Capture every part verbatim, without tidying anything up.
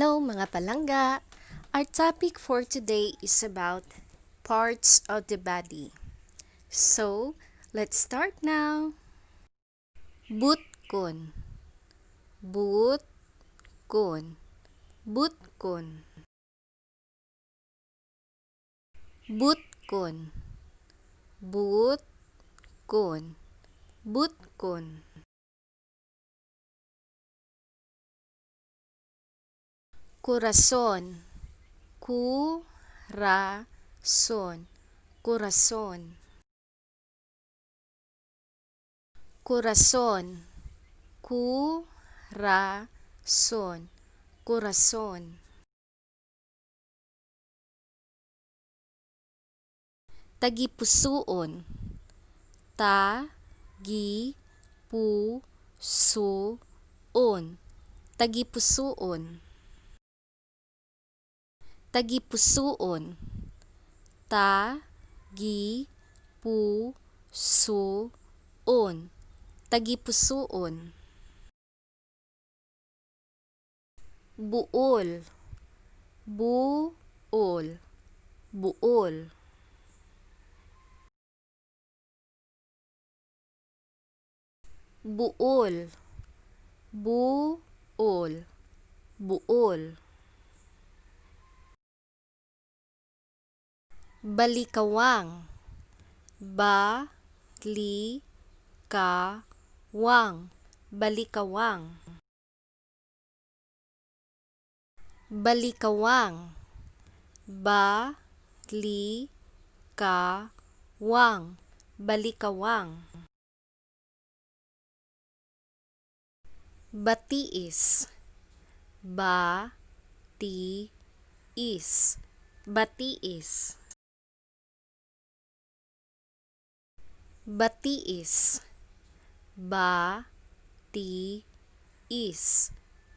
Hello, mga palangga! Our topic for today is about parts of the body. So, let's start now. Butkon. Butkon. Butkon. Butkon. Butkon. Butkon. Kurason. Kurason. Kurason. Kurason. Kurason. Kurason. Tagipusuon. Tagipusuon. Tagipusuon. Tagipusuon. Tagipusuon. Tagipusuon. Buol. Buol. Buol. Buol. Buol. Buol. Balikawang. Balikawang. Balikawang. Balikawang. Balikawang. Balikawang. Batiis. Batiis. Batiis. Batiis. Batiis.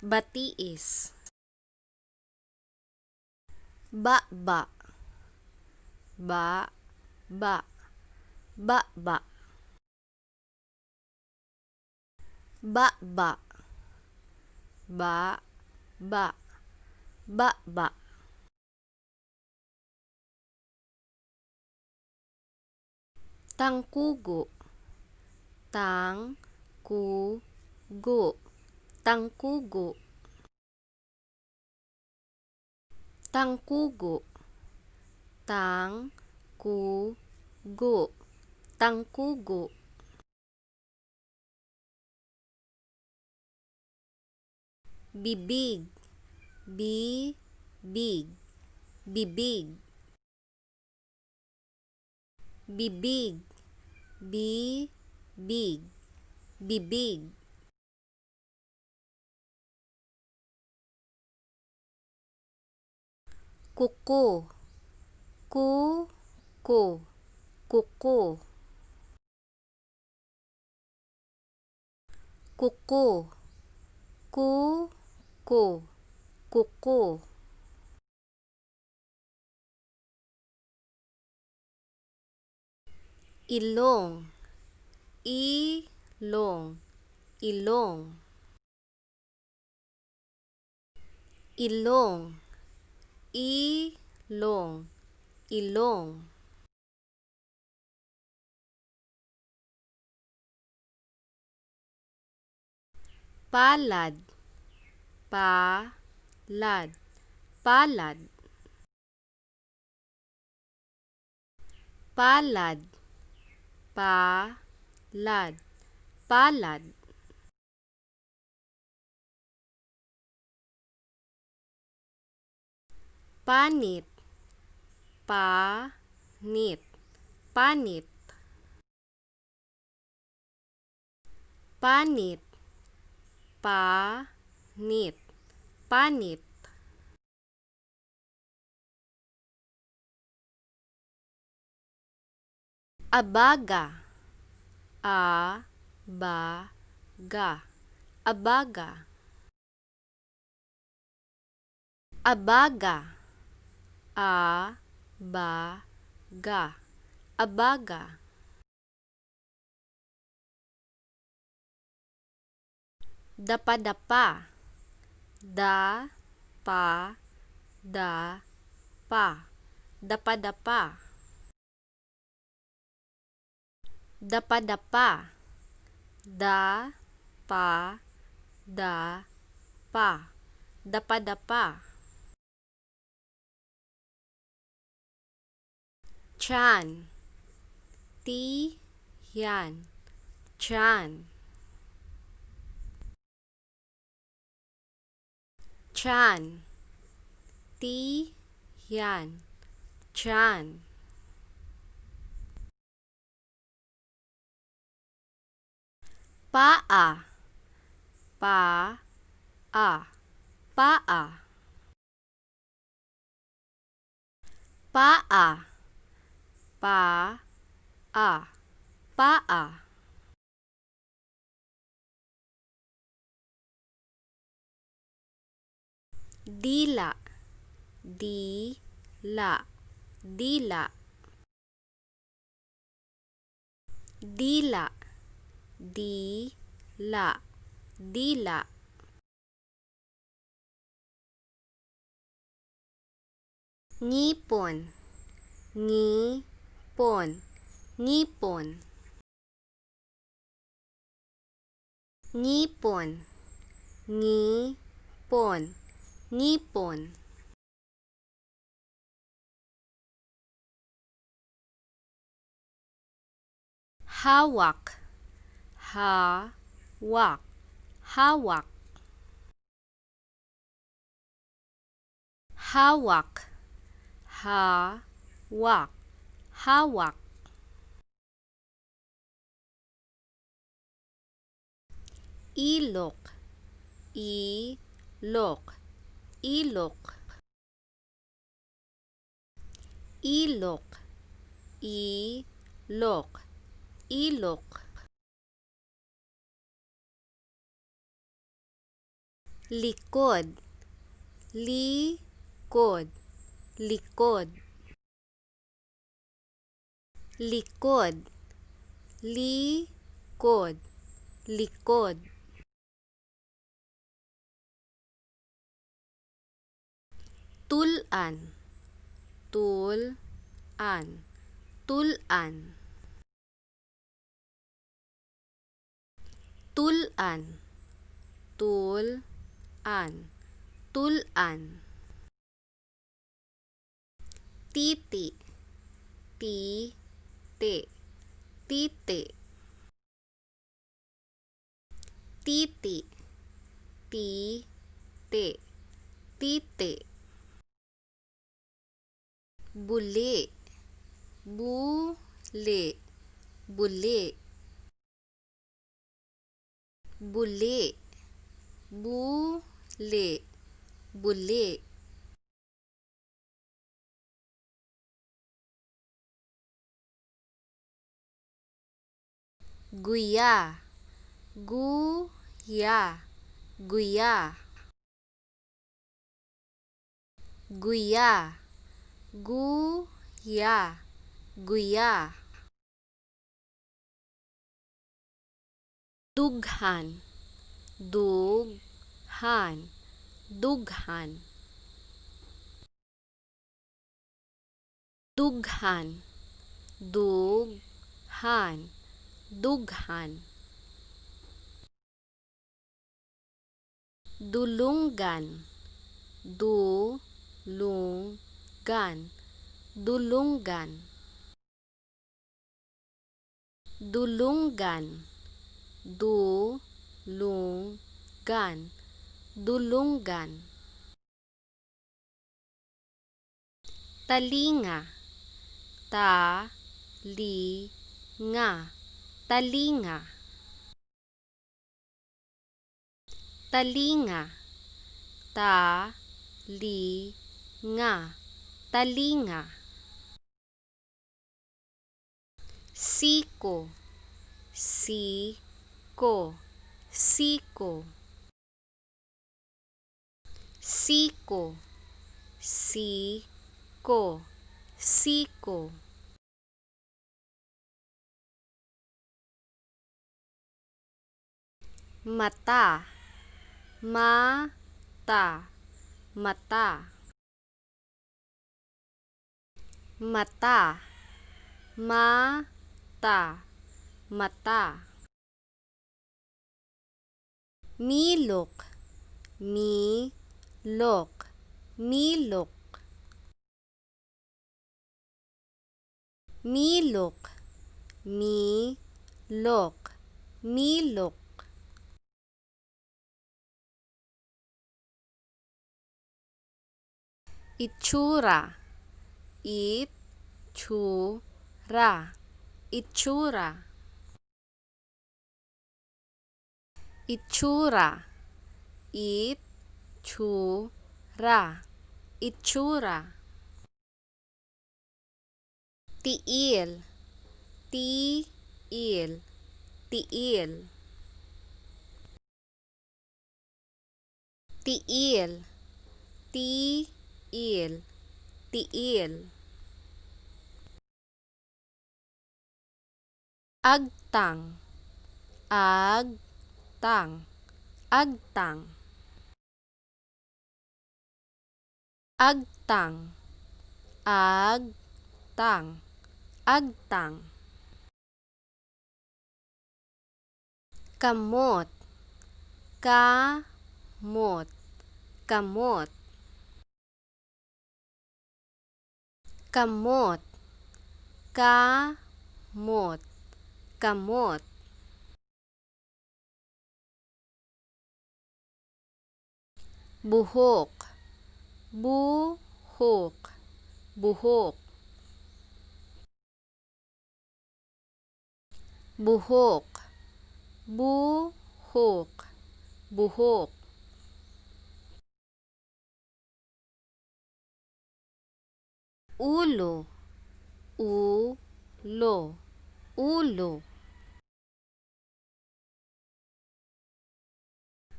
Batiis. Baba. Baba. Baba. Baba. Baba. Baba. Tangkugo. Tangkugo. Tangkugo. Tangkugo. Tangkugo. Tangkugo. Bibig. Bibig. Bibig. Bibig. Bibig. Bibig. Kuko. Kuko. Kuko. Kuko. Kuko. Kuko. Ilong. Ilong. Ilong. Ilong. Ilong. Ilong. Palad. Palad. Palad. Palad. Palad. Palad. Panit. Panit. Panit. Panit. Panit. Panit. Abaga. Abaga. Abaga. Abaga. Abaga. Abaga. Dapadapa. Dapadapa. Pa, da, pa. Dapa-dapa. Dapa-dapa. Da, pa, da, pa. Dapa-dapa. Tiyan. Ti, yan. Tiyan. Tiyan. Ti, yan. Tiyan. Paa. Pa, a. Paa. Paa. Pa, a. Paa. Dila. Di, la. Dila. Dila. Di, la. Dila. Ngipon. Ngipon. Ngipon. Ngipon. Ngipon. Ngipon. Hawak. Hawak. Hawak. Hawak. Hawak. Hawak. Ilok. Ilok. Ilok. Ilok. Ilok. Ilok. Likod. Likod. Likod. Likod. Likod. Likod. Tul-an. Tul-an. Tul-an. Tul-an. Tul-an. Tul-an. Titi. Titi. Titi. Titi. Titi. Titi. Buli. Buli. Buli. Buli. Buli. Buli. Guya. Guya. Guya. Guya. Guya. Guya. Dughan. Dughan. Dughan. Dughan. Dughan. Dughan. Dulunggan. Dulunggan. Dulunggan. Dulunggan. Dulunggan. Dulunggan. Talinga. Talinga. Talinga. Talinga. Talinga. Talinga. Siko. Siko. Siko. Siko. Siko. Siko. Mata. Mata. Mata. Mata. Mata. Mata. Milok. Milok. Milok. Milok. Milok. Milok. Itsura. Itsura. Itsura. Itsura. Itsura. Itsura. Tiil. Tiil. Tiil. Tiil. Tiil. Tiil. Agtang. Agtang. Agtang. Agtang. Agtang. Agtang. Kamot. Kamot. Kamot. Kamot. Kamot. Kamot. Buhok. Buhok. Buhok. Buhok. Buhok. Buhok. Ulo. Ulo. Ulo.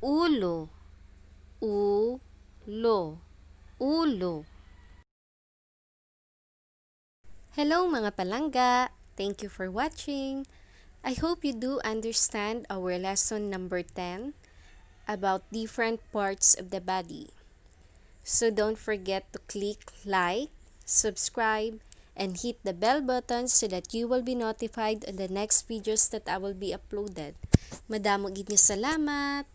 Ulo. Ulo. Ulo. Hello, mga palangga! Thank you for watching. I hope you do understand our lesson number ten about different parts of the body. So don't forget to click like, subscribe, and hit the bell button so that you will be notified on the next videos that I will be uploaded. Madamo gid nga salamat!